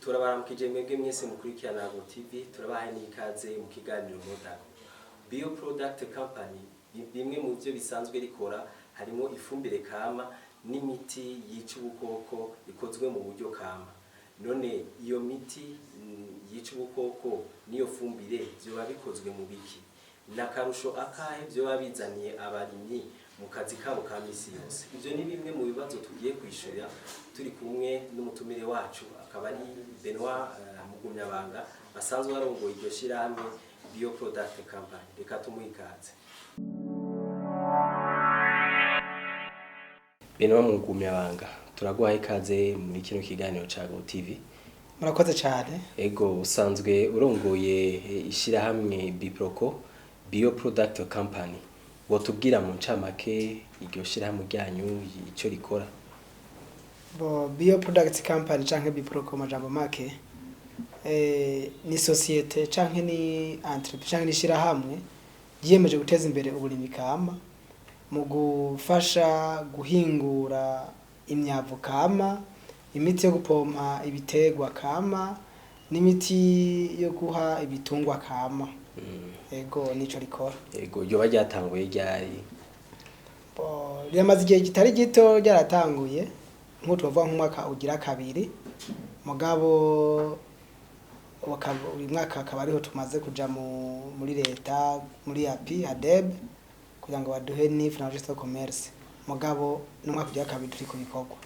Turabaramukije mwebwe mwese mukurikirana Ago TV. Turabahaye n'ikaze mu kiganiro Modago. Bio Product Company, bimwe mu byo bisanzwe rikora harimo ifumbire kama n'imiti yica ubukoko ikozwe mu buryo kama. None iyo miti yica ubukoko n'iyo fumbire vyoba bikozwe mu biki? N'akarusho akahe vyoba bizaniye abarimyi mu kazi kabo ka misi yose? Ivyo ni bimwe mu bibazo tugiye kwishura turi kumwe n'umutumire wacu, akaba ari Benoit Mugumyabanga, asanzwe arongoye iryo shirahamwe Bio Product Company. Reka tumuhe ikaze. Benoit Mugumyabanga, turaguhaye ikaze muri kino kiganiro ca Go TV. Murakoze cyane. Ego, usanzwe urongoye ishirahamwe Biproco, Bio Product Company. Wotubwira mu ncamake iryo shirahamwe ryanyu, ico rikora? Bo, Bio Product Company canke Biproco mu majambo make, ni société canke ni entreprise canke ni ishirahamwe ryiyemeje guteza imbere uburimyi kama mu gufasha guhingura imyavu kama, imiti yo gupompa ibiterwa kama n'imiti yo guha ibitungwa kama. Ego, nico rikora. Ego, ryoba ryatanguye ryari? Bo, riramaze igihe kitari gito ryaratanguye, nk'uko twavuga nk'umwaka ugira kabiri, mugabo uyu mwaka akaba ariho tumaze kuja muri leta, muri API ADEB, kugira ngo baduhe NIF na registre de commerce, mugabo n'umwaka ugira kabiri turi ku bikorwa.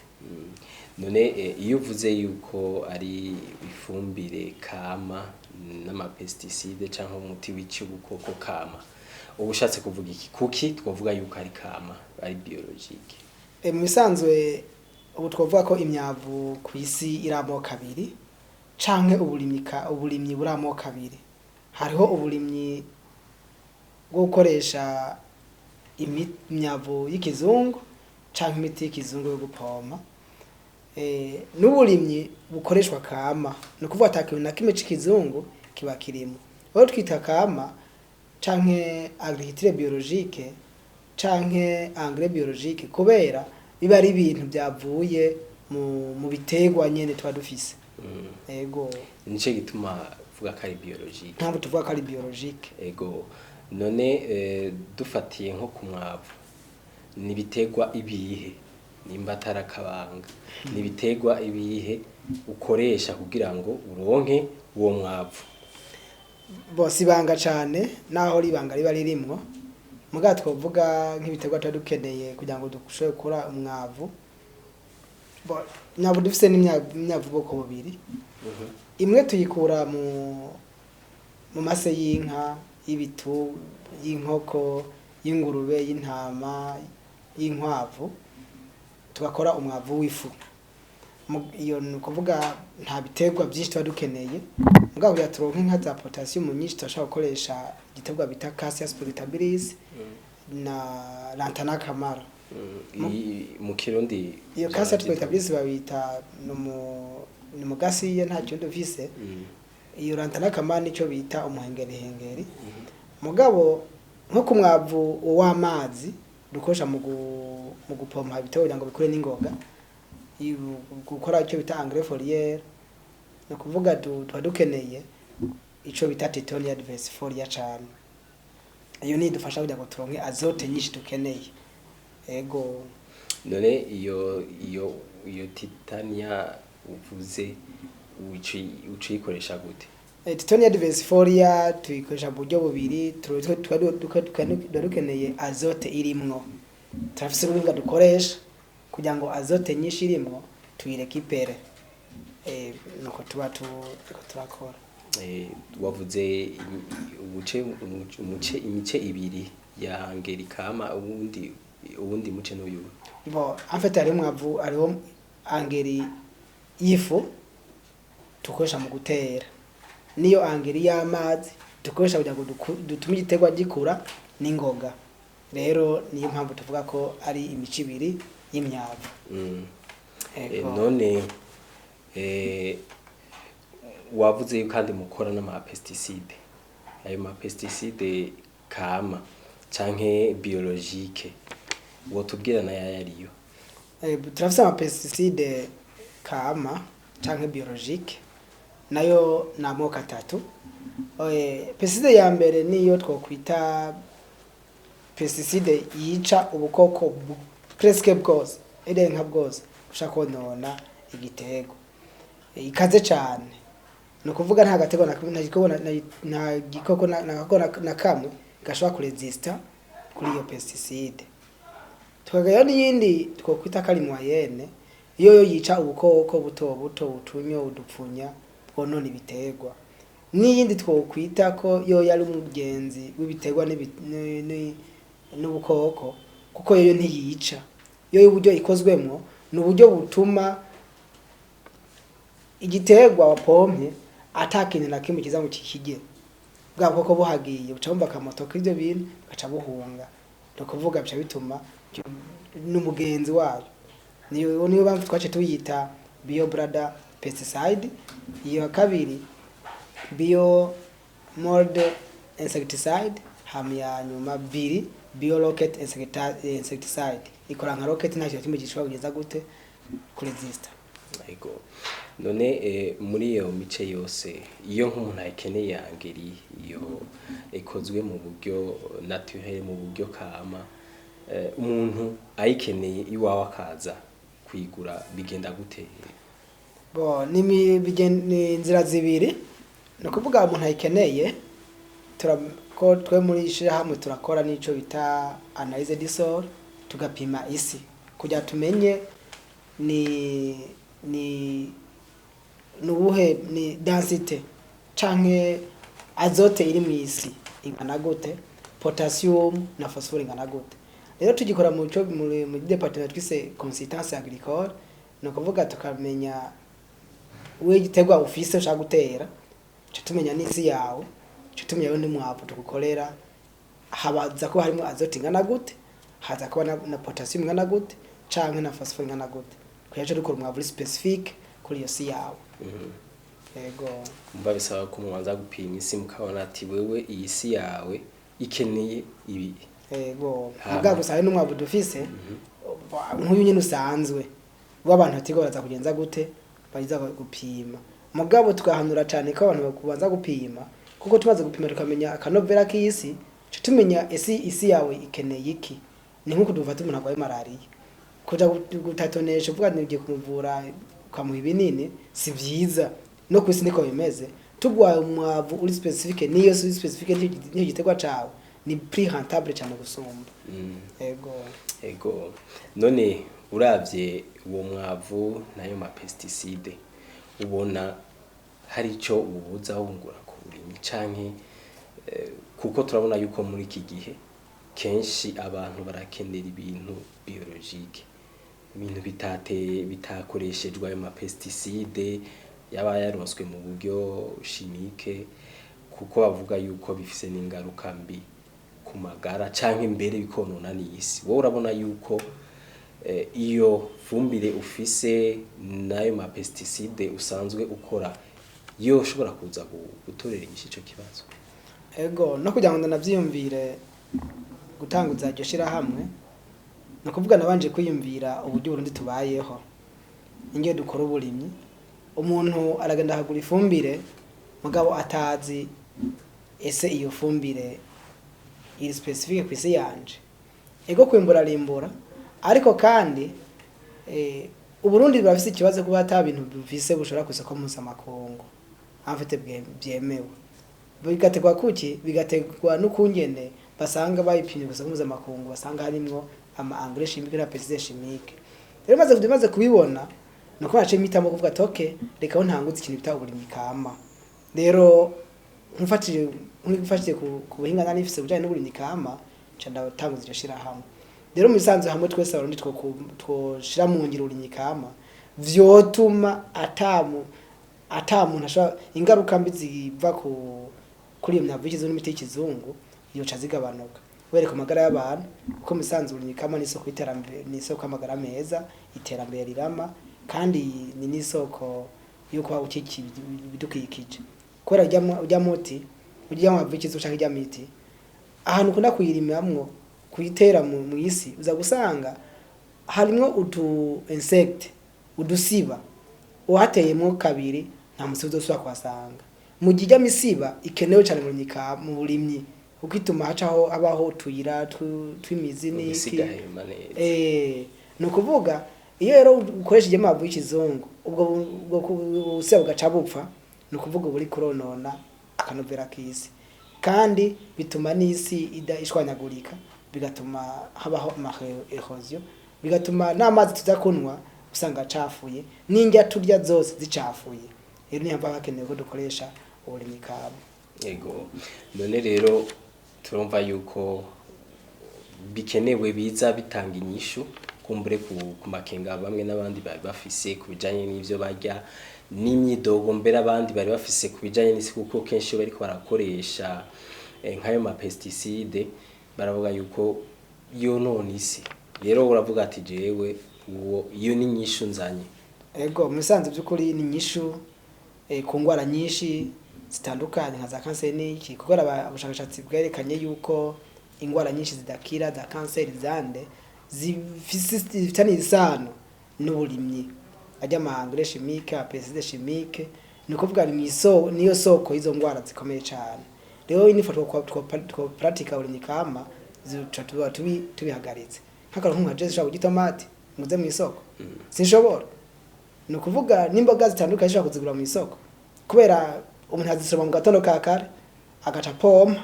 None iyo uvuze yuko ari ifumbire kama n'amapesticide canke umuti wica ubukoko kama, uba ushatse kuvuga iki? Kuki twovuga yuko ari kama, ari biologique? Mu bisanzwe ubu twavuga ko imyavu ku isi iri amoko abiri, canke uburimyi buri amoko abiri. Hariho uburimyi bwo gukoresha imyavu y'ikizungu canke imiti y'ikizungu yo gupompa, n'uburimyi bukoreshwa kama, ni ukuvuga ata kintu na kimwe c'ikizungu kiba kirimo. Aho twita kama canke agriculture biologique canke engrais biologique, kubera biba ari ibintu byavuye mu biterwa nyene tuba dufise. Ego. Nico gituma uvuga ko ari biologique? Ntabwo tuvuga ko ari biologique. Ego, none dufatiye nko ku mwavu, ni ibiterwa ibihe, nimba atari akabanga, ni ibiterwa ibihe ukoresha kugira ngo uronke uwo mwavu? Bose ibanga cane, naho ribanga riba ririmwo, mugabo twovuga nk'ibiterwa tuba dukeneye kugira ngo dushobore gukora umwavu. Bo, imyavu dufise ni imyavu ubwoko bubiri. Imwe tuyikura mu mase y'inka, y'ibitu, y'inkoko, y'ingurube, y'intama, y'inkwavu, tugakora umwavu w'ifu. Iyo ni ukuvuga nta biterwa byinshi tuba dukeneye, mugabo kugira turonke nka za potassium nyinshi, turashobora gukoresha igiterwa bita Cassia spectabilis na Lantana camara. Mu Kirundi? Iyo Cassia spectabilis babita ni mugasiye, nta kindi ufise. Iyo Lantana camara nico bita umuhengerihengeri. Mugabo nko ku mwavu w'amazi dukoresha mu gupompa ibiterwa kugira ngo bikure n'ingoga, gukora icyo bita engrais foliaire, ni ukuvuga tuba dukeneye ico bita Tithonia diversifolia cane. Iyo ni idufasha kugira ngo turonke azote nyinshi dukeneye. Ego. None iyo Tithonia uvuze uciyikoresha gute? Tithonia diversifolia tuyikoresha mu buryo bubiri. Tuba dukeneye azote irimwo, turafise urubuga dukoresha kugira ngo azote nyinshi irimwo tuyirekipere. Nuko tuba turiko turakora. Wavuze umuce umuce imice ibiri ya ngeri kama, uwundi muce n'uyu? Bo, en fait hariho umwavu, hariho angeri y'ifu dukoresha mu gutera, niyo angeri y'amazi dukoresha kugira ngo dutume igiterwa gikura n'ingoga. Rero niyo mpamvu tuvuga ko ari imico ibiri y'imyavu. Ego. None wavuze yuko kandi mukora n'ama pesticide. Ayo ma pesticide kama canke biologique, wotubwira nayo ayariyo? Turafise ama pesticide kama canke biologique. Nayo ni amoko atatu. Pesticide ya mbere niyo twokwita pesticide yica ubukoko presque bwose, nka bwose ushaka konona igitego. Ikaze cane, ni ukuvuga nta gatego na kamwe, nta gikoko nta gikoko na gakoko na kamwe gashobora kuresista kuri iyo pesticide. Tukagayo n'iyindi twokwita ko ari moyenne, iyo yo yica ubukoko buto buto, utunyo, udupfunya bwonona ibiterwa. N'iyindi twokwita ko yo yari umugenzi w'ibiterwa n'ubukoko, kuko yoyo ntiyica. Yo uburyo ikozwemwo ni uburyo butuma igiterwa wapompye ata kintu na kimwe kiza ngo kikirye. Bwa bukoko buhagiye buca bumva akamoto k'ivyo bintu, bugaca buhunga. Ni ukuvuga bica bituma n'umugenzi wayo. Niyo mpamvu twaciye tuyita bio brother pesticide. Iyo ya kabiri bio mold insecticide, hama ya nyuma biri bio rocket insecticide. Ikora nka rocket, nta kintu na kimwe gishobora kugeza gute kuresista. Ego. None muri iyo mice yose, iyo nk'umuntu ayikeneye engrais iyo ikozwe mu buryo naturel, mu buryo kama, umuntu ayikeneye iwawe akaza kuyigura, bigenda gute? Bo ni ni inzira zibiri. Ni ukuvuga umuntu ayikeneye, ko twe muri ishirahamwe turakora n'ico bita analyse du sol, tugapima isi kugira tumenye ni nubuhe, ni densité canke azote iri mw'isi ingana gute, potassium na phosphore ingana gute. Rero tugikora mu cyo muri département twise consultance agricole, ni ukuvuga tukamenya we igiterwa ufise ushaka gutera, tuca tumenya n'isi yawe, tuca tumenya rero n'umwavu tugukorera habaza kuba harimo azote ingana gute, haza kuba na potassium ingana gute canke na phosphore ingana gute, kugira ngo dukora umwavu uri spécifique kuri iyo si yawe. Yego. Mba bisaba ko mubanza gupima isi, mukabona ati wewe iyi si yawe ikeneye ibi. Yego. Hama. Mugabo gusa hari n'umwavu dufise nk'uyu nyene usanzwe w'abantu batiga baraza kugenza gute, baza gupima. Mugabo tugahanura cane ko abantu bakubanza gupima, kuko tumaze gupima tukamenya akanovera k'isi, tuca tumenya esi isi yawe ikeneye iki. Ni nk'uko dufata umuntu arwaye malariya, kuja gutatonesha uvuga ngo ugiye kumuvura ukamuha ibinini si vyiza. No kw'isi niko bimeze, tugwaye umwavu uri spécifique niyo si spécifique niyo giterwa cawe, ni plus rentable cyane gusumba. Yego. Ego. None uravye uwo mwavu nayo ma pesticide, ubona hari ico ubuza wungura ku burimyi canke kuko turabona yuko muri iki gihe kenshi abantu barakenera ibintu biologique, ibintu bitateye, bitakoreshejwe ayo ma pesticide yaba yaronswe mu buryo chimique, kuko bavuga yuko bifise n'ingaruka mbi ku magara canke mbere bikonona n'isi. Wowe urabona yuko iyo fumbire ufise n'ayo ma pesticide usanzwe ukora yo ushobora kuza gutorera inyishu ico kibazo? Ego, no kugira ngo ndanavyiyumvire gutanguza iryo shirahamwe, ni ukuvuga nabanje kwiyumvira uburyo Burundi tubayeho, ingene dukora uburimyi. Umuntu aragenda akagura ifumbire, mugabo atazi ese iyo fumbire iri spécifique kw'isi yanje. Ego, kwimbura arimbura, ariko kandi Uburundi burafise ikibazo kuba ata bintu bufise bushora kw'isoko mpuzamakungu en fait vyemewe. Bigategwa kuki? Bigategwa n'ukungene basanga bayipimye kw'isoko mpuzamakungu, basanga harimwo ama engrais chimique na pesticide chimique. Rero maze kubibona, nuko naciye mpitamo kuvuga ati okay, reka aho ntanguze ikintu bita uburimyi kama. Rero nkufatije ku buhinga nari nifise bujanye n'uburimyi kama, nca ndatanguza iryo shirahamwe. Rero mu bisanzwe hamwe twese Abarundi twoshira mu ngiro uburimyi kama, vyotuma ata muntu ashobora ingaruka mbi ziva kuri iyo myavu y'ikizungu n'imiti y'ikizungu yoca zigabanuka, wereka amagara y'abantu, kuko mu bisanzwe uburimyi kama ni isoko y'iterambere, ni isoko y'amagara meza, iterambere rirama, kandi ni n'isoko yo kuba ukikiye ibidukikije. Kubera urya muti, urya mwavu w'ikizungu canke irya miti, ahantu ukunda kuyirimamwo, kuyitera mw'isi, uza gusanga harimwo utu insecte, udusiba. Uhateyemwo kabiri nta Nta musiba uzosubira kuhasanga. Mu gihe ijya misiba ikenewe cyane mu burimyi, kuko ituma hacaho habaho utuyira tw'imizi n'iki. Ugusiga neza. Ni ukuvuga iyo rero ukoresheje amavu y'ikizungu, ubwo busiba bugaca bupfa, ni ukuvuga uba uriko uronona akanovera k'isi, kandi bituma n'isi ida ishwanyagurika, bigatuma habaho ama érosion, bigatuma n'amazi tuza kunywa usanga acafuye, n'indya turya zose zicafuye. Rero niyo mpamvu hakenewe ko dukoresha uburimyi kama. Yego, none rero turumva yuko bikenewe, biza bitanga inyishu kumbure ku makenga bamwe n'abandi bari bafise ku bijanye n'ivyo barya, n'imyidogo mbere abandi bari bafise ku bijanye n'isi, kuko kenshi iyo bariko barakoresha nk'ayo ma pesticide baravuga yuko yonona isi. Rero uravuga ati jewe uwo iyo ni inyishu nzanye. Ego, mu bisanzwe by'ukuri ni inyishu ku ndwara nyinshi zitandukanye nka za kanseri n'iki, kuko ubushakashatsi bwerekanye yuko indwara nyinshi zidakira za kanseri zande zifitanye isano n'uburimyi, ajya ama engrais chimique, pesticide chimique. Ni ukuvuga ni niyo soko y'izo ndwara zikomeye cyane. Rero inifatwa two pratika uburimyi kama, zica tuba tubihagaritse. Nk'akararo, nka jewe ushobora kurya itomati nguze mu isoko? Sinshobora. Ni ukuvuga n'imboga zitandukanye ushobora kuzigura mu isoko, kubera umuntu azisoroma mu gatondo ka kare agaca pompa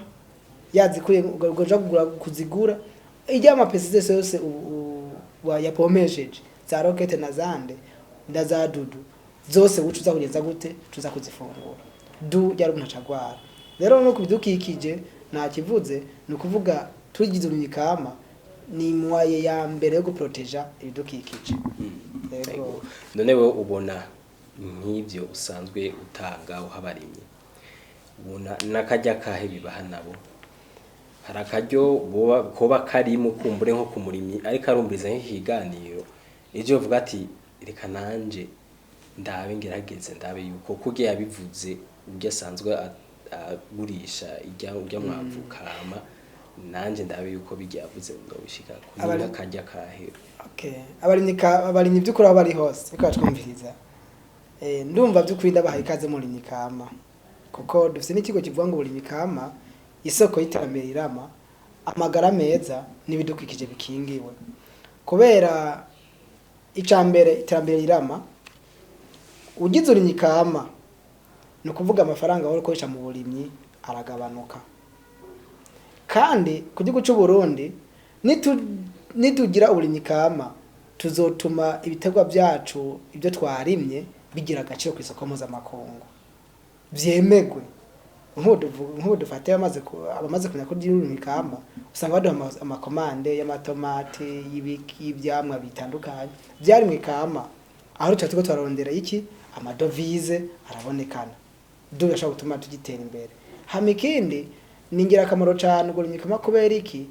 yazikuye, ugaja kugura kuzigura ijya ama pesticides yose yapompesheje za Rocket na zande na za Dudu zose, uca uza kugeza gute tuza kuzifungura du ryari umuntu acagwara. Rero no kubidukikije nta kivuze. Ni ukuvuga tugize uburimyi kama ni moyen ya mbere yo guproteja ibidukikije. Yego. Ego. None wowe ubona nk'ibyo usanzwe utanga uha abarimyi, ubona n'akarya kahe bibaha nabo? Hari akaryo koba karimo kumbure nko ku murimyi ariko arumviriza nk'ikiganiro ejo, yovuga ati reka nanje ndabe, ngerageze ndabe yuko kurya yabivuze urya asanzwe agurisha irya mwavu kama, nanje ndabe yuko bijya yavuze ndobishikako. Ni n'akarya kahe? Okay. Abarimyi by'ukuri aho bari hose ariko batwumviriza, ndumva by'ukuri ndabahaye ikaze mu burimyi kama, kuko dufite n'ikigo kivuga ngo uburimyi kama isoko y'iterambere irama, amagara meza n'ibidukikije bikingiwe. Kubera ica mbere, iterambere rirama. Ugize uburimyi kama, ni ukuvuga amafaranga wari ukoresha mu burimyi aragabanuka. Kandi ku gihugu cy'u Burundi, nitugira uburimyi kama, tuzotuma ibiterwa byacu, ibyo twarimye, bigira agaciro ku isoko mpuzamakungu, vyemegwe. Nk'ubu dufate abamaze kumenya ko uburimyi kama, usanga baduha amakomande y'amatomati, y'ivyamwa bitandukanye vyarimwe kama. Aho tuca turiko turarondera iki? Amadovize arabonekana, du yashobora gutuma tugitera imbere. Hama ikindi ni ingirakamaro cane uburimyi kama. Kubera iki?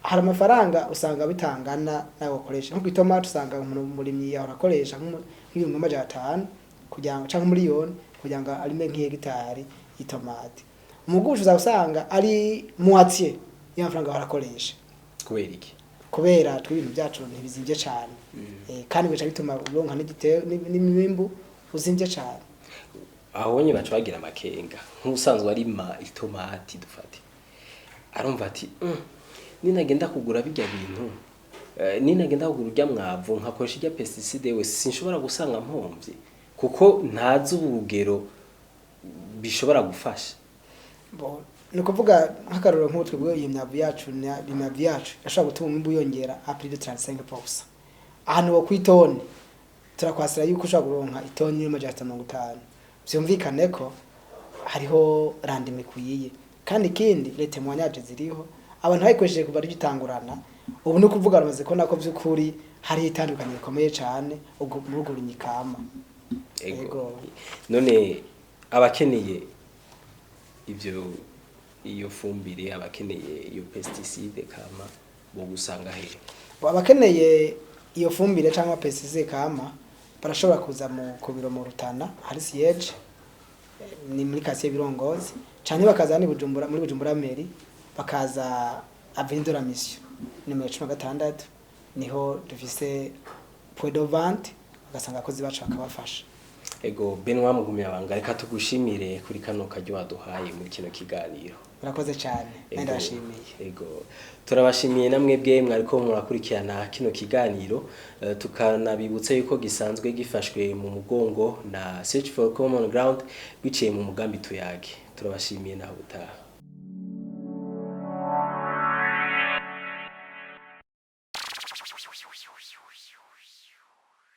Hari amafaranga usanga bitangana nayo bakoresha nko kw'itomati, usanga umuntu umurimyi yahora akoresha nk'ibihumbi 500 kugira ngo, canke miliyoni kugira ngo arime nk'ihegitari y'itomati. Umugusha uza usanga ari moitié y'amafaranga ahora akoresha. Kubera iki? Kubera twe ibintu byacu ntibizimvye cane, kandi bica bituma uronka n'imwimbu uzimvye cane. Aho nyine baca bagira amakenga. Nk'usanzwe arima itomati dufate, arumva ati ninagenda kugura bijya bintu, ninagenda kugura urya mwavu nkakoresha irya pesticide, we sinshobora gusanga mpomvye, kuko ntazi urugero bishobora gufasha. Bo, ni ukuvuga nk'akarorero, nk'ubu twebwe iyi myavu yacu imyavu yacu irashobora gutuma umwimbu wiyongera à plus de 35%. Ahantu wo kw'itoni turakwasira yuko ushobora kuronka itoni y'amajana 550. Vyumvikane ko hariho rendement ikwiye. Kandi ikindi, les témoignages ziriho, abantu bayikoresheje kuva rugitangurana ubu, ni ukuvuga bamaze kubona ko vy'ukuri hariho itandukaniro rikomeye cane ubwo muri urwo burimyi kama. Ego. Ego. None abakeneye ivyo, iyo fumbire, abakeneye iyo pesticide kama, bo gusanga he? Abakeneye iyo fumbire cyangwa pesticide kama barashobora kuza mu ku biro mu Rutana, hari siège, ni muri quartier Birongozi, canke bakaza ni Bujumbura, muri Bujumbura mairie, bakaza avenue de la Mission nimero 16, niho dufise point de vente, bagasanga abakozi bacu bakabafasha. Ego, Benoit Mugumyabanga, reka tugushimire kuri kano karyo waduhaye muri kino kiganiro. Murakoze cyane, Ego, ndabashimiye. Ego, turabashimiye namwebwe mwariko murakurikirana kino kiganiro, tukanabibutsa yuko gisanzwe gifashwe mu mugongo na Search for Common Ground biciye mu mugambi Tuyage. Turabashimiye, naho butaha.